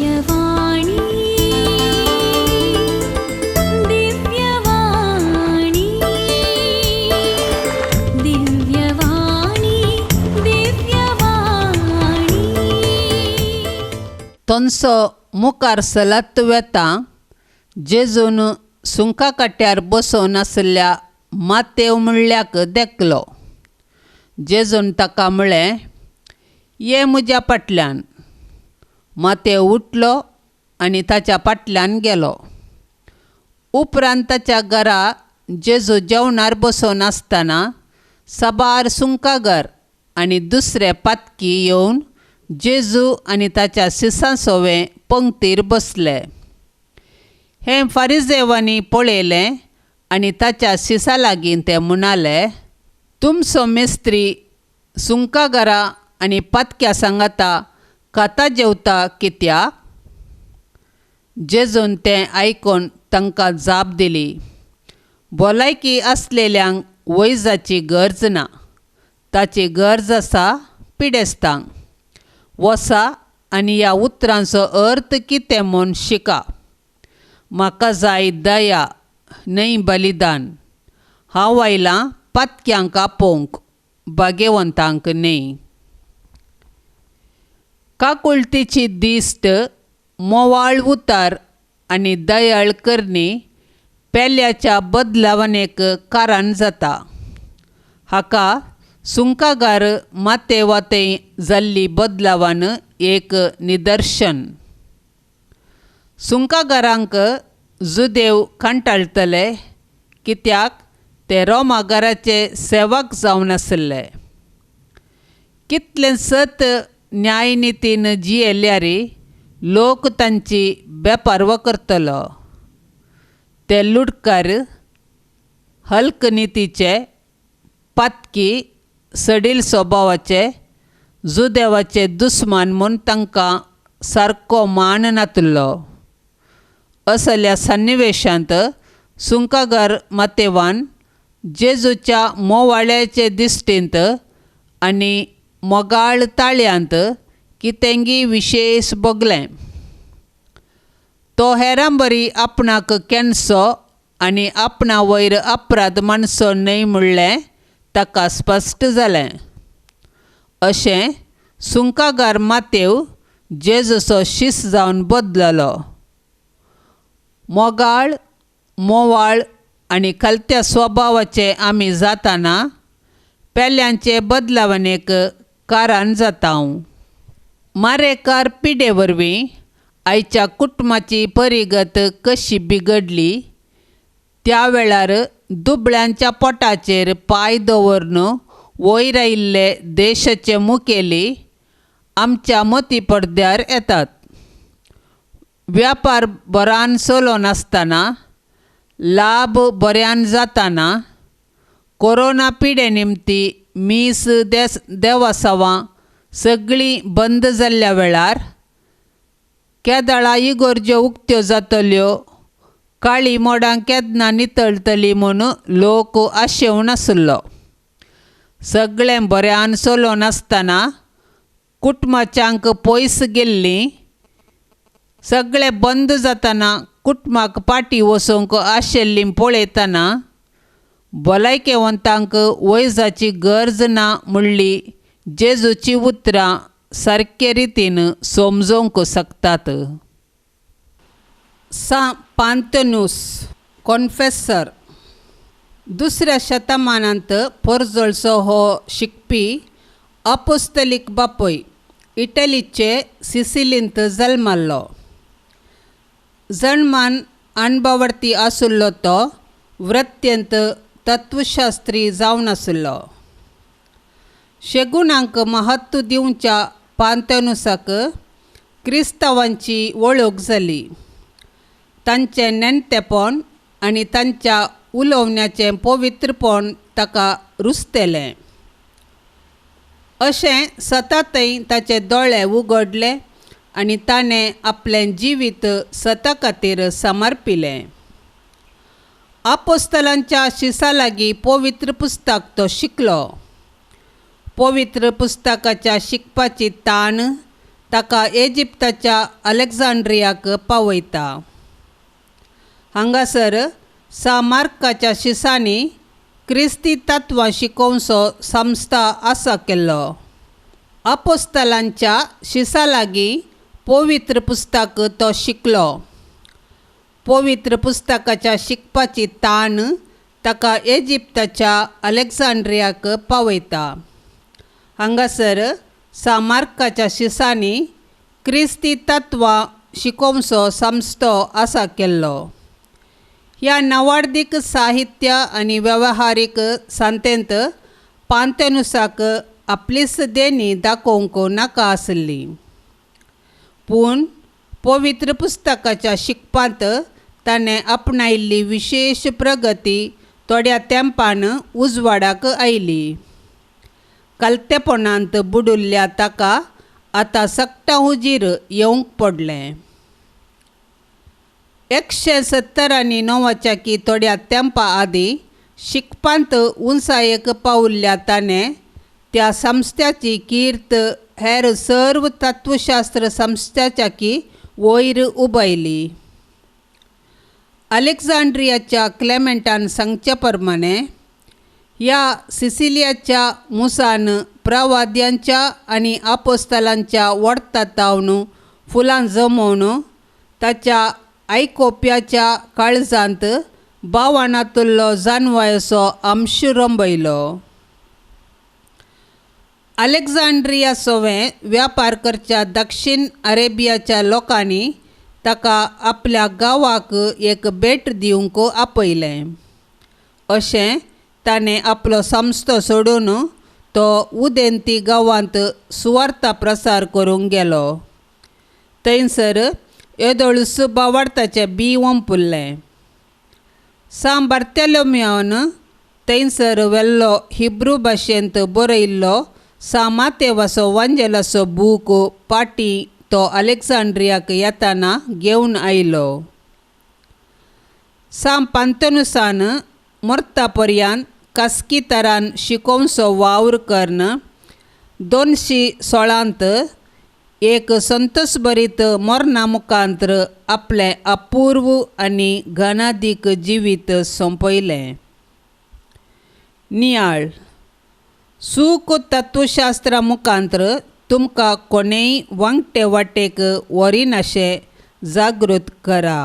दिव्यवाणी दिव्यवाणी दिव्यवाणी दिव्यवाणी. तंचो मुखार सलत वेता जेजून सुंका काट्यार बसोवन आशिल्ल्या मातेव म्हणल्याक देखलो. जेजून ताका म्हळें, ये म्हज्या फाटल्यान. मातेव उठलो आनी ताच्या फाटल्यान गेलो. उपरांत ताच्या घरा जेजू जेवणार बसोवन आसतना साबार सुंकागर आनी दुसरे पातकी येवन जेजू आनी ताच्या शिसां सोवें पंक्तीर बसले. हें फारिजेवांनी पळयलें आनी ताच्या शिसा लागीं ते म्हणाले, तुमचो मिस्त्री सुंकागरा आनी पातक्या सांगाता खाता जेवता कित्याक? जेजून तें आयकून तांकां जाप दिली, भलायकी आसलेल्यांक वैजाची गरज ना, ताची गरज आसा पिडेस्तांक. वसा आनी ह्या उतरांचो अर्थ कितें म्हूण शिका. म्हाका जाय दया न्हय बलिदान. हांव आयलां पातक्यांक आपोवंक, भाग्यवंतांक न्हय. काकुळतीची दिश्ट, मोवाळ उतार आनी दयाळ करणी पेल्याच्या बदलावणेक कारण जाता. हाका सुंकागार मातेवाते जाल्ली बदलावान एक निदर्शन. सुंकागारांक जुदेव कंटाळटले कित्याक ते रोमागाराचे सेवक जावन आशिल्ले. कितलें सत न्यायनितीन जियेल्यार लोक तांची बेपारवा करतलो. ते लुटकार, हल्क नितीचे, पातकी, सडील स्वभावाचे, जुदेवाचे दुस्मान म्हूण तांकां सारको मान नातलो. असल्या सन्निवेशांत सुंकागार मातेवान जेजूच्या मोवाळ्याचे दिश्टींत आनी मोगाळ ताळ्यांत कितेंगी विशेश भोगलें. तो हेरां बरी आपणाक केणसो आनी आपणा वयर अपराध मानसो न्हय म्हणलें ताका स्पश्ट जालें. अशें सुंकागार मातेव जेजूचो शीस जावन बदललो. मोगाळ, मोवाळ आनी खालत्या स्वभावाचे आमी जाताना पेल्यांचे बदलावणेक कारण जाता. मारेकार पिडे वरवीं आयच्या कुटुंबाची परिगत कशी बिगडली त्या वेळार दुबळ्यांच्या पोटाचेर पांय दवरून वयर आयिल्ले देशाचे मुखेली आमच्या मती पडद्यार येतात. व्यापार बऱ्यान चलनासतना, लाभ बऱ्यान जाताना, कोरोना पिडे निमती मीस देवासावां सगळीं बंद जाल्ल्या वेळार केदळा इगोर्ज्यो उक्त्यो जातल्यो, काळी मोडां केन्ना नितळटली म्हूण लोक आशेवन आशिल्लो. सगळें बऱ्यान चलनासतना कुटुंबाच्यांक पयस गेल्लीं, सगळें बंद जातना कुटुंबाक पाटी वचूंक आशिल्लीं पळयतना भलायकेवंतांक वैजाची गरज ना म्हणली जेजूची उतरां सारके रितीन समजोवंक शकतात. सां पांतनूस कॉन्फेसर दुसऱ्या शतमानांत पोरजोळचो हो शिकपी अपोस्तलीक बापूय इटलीचे सिसिलींत जल्मल्लो. जन्मान अणभवर्ती आशिल्लो तो वृत्त्यंत तत्वशास्त्री जावन आशिल्लो. शेगुणांक महत्व दिवच्या पांतनुसाक क्रिस्तांवांची वळख जाली. तांचें नेणटेपण आनी तांच्या उलोवण्याचें पवित्रपण ताका रुजतलें. अशें सतातय ताचे दोळे उगडले आनी ताणें आपलें जिवीत सता खातीर समर्पिलें. आपोस्तलांच्या शिसा लागीं पवित्र पुस्तक तो शिकलो. पवित्र पुस्तकाच्या शिकपाची ताण ताका इजिप्ताच्या अलेक्झांड्रियाक पावयता. हांगासर सा मार्काच्या शिसांनी क्रिस्ती तत्वां शिकोवचो संस्था आसा केल्लो. अपोस्तलांच्या शिसा लागीं पवित्र पुस्तक तो शिकलो. पवित्र पुस्तकाच्या शिकपाची ताण ताका इजिप्ताच्या अलेक्झांड्रियाक पावयता. हांगासर सा मार्काच्या शिसांनी क्रिस्ती तत्वां शिकोवचो संस्थो आसा केल्लो. ह्या नवार्दीक साहित्य आनी वेव्हारीक सांतेंत पांतेनुसाक आपलीच देणी दाखोवंक नाका आसली, पूण पवित्र पुस्तकाच्या शिकपांत ताणें आपणायल्ली विशेश प्रगती थोड्या तेंपान उजवाडाक आयली. कलतेपणांत बुडुल्ल्या ताका आतां सक्टा हुजीर येवंक पडलें. 179 की थोड्या तेंपा आदीं शिकपांत उंचायेक पावल्ल्या ताणें त्या संस्थ्याची कीर्त हेर सर्व तत्वशास्त्र संस्थ्याच्या की वयर उबायली. अलेक्झांड्रियाच्या क्लेमेंटान सांगचे प्रमाणे ह्या सिसिलियाच्या मुसान प्रवाद्यांच्या आनी आपोस्तलांच्या वडता तावन फुलां जमोवन ताच्या आयकोप्याच्या काळजांत भावानातुल्लो जानवायसो अंश रंबयलो. अलेक्झांड्रिया सोवें व्यापार करच्या दक्षिण अरेबियाच्या लोकांनी ताका आपल्या गांवाक एक भेट दिवंक आपयलें. अशें ताणें आपलो संस्थो सोडून तो उदेंती गांवांत सुवार्ता प्रसार करूंक गेलो. थंयसर येदोळूस बावार्थाचें बी वंपुल्लें. सां बार्तेलोमियान थंयसर व्हेल्लो हिब्रू भाशेंत बरयल्लो सां मातेवाचो वांजेलाचो बूक पाटी तो अलेक्झांड्रियाक येताना घेवन आयलो. सां पांतनुसान मरता पर्यंत खासगी तरान शिकोवचो वावर करून 216 एक संतोषभरीत मरणा मुखांतर आपलें अपूर्व आनी घनादीक जिवीत सोंपयलें. नियाळ सूख तत्वशास्त्रा मुखांतर तुमकां कोणेय वांगटे वाटेक व्हरिनाशें जागृत करा.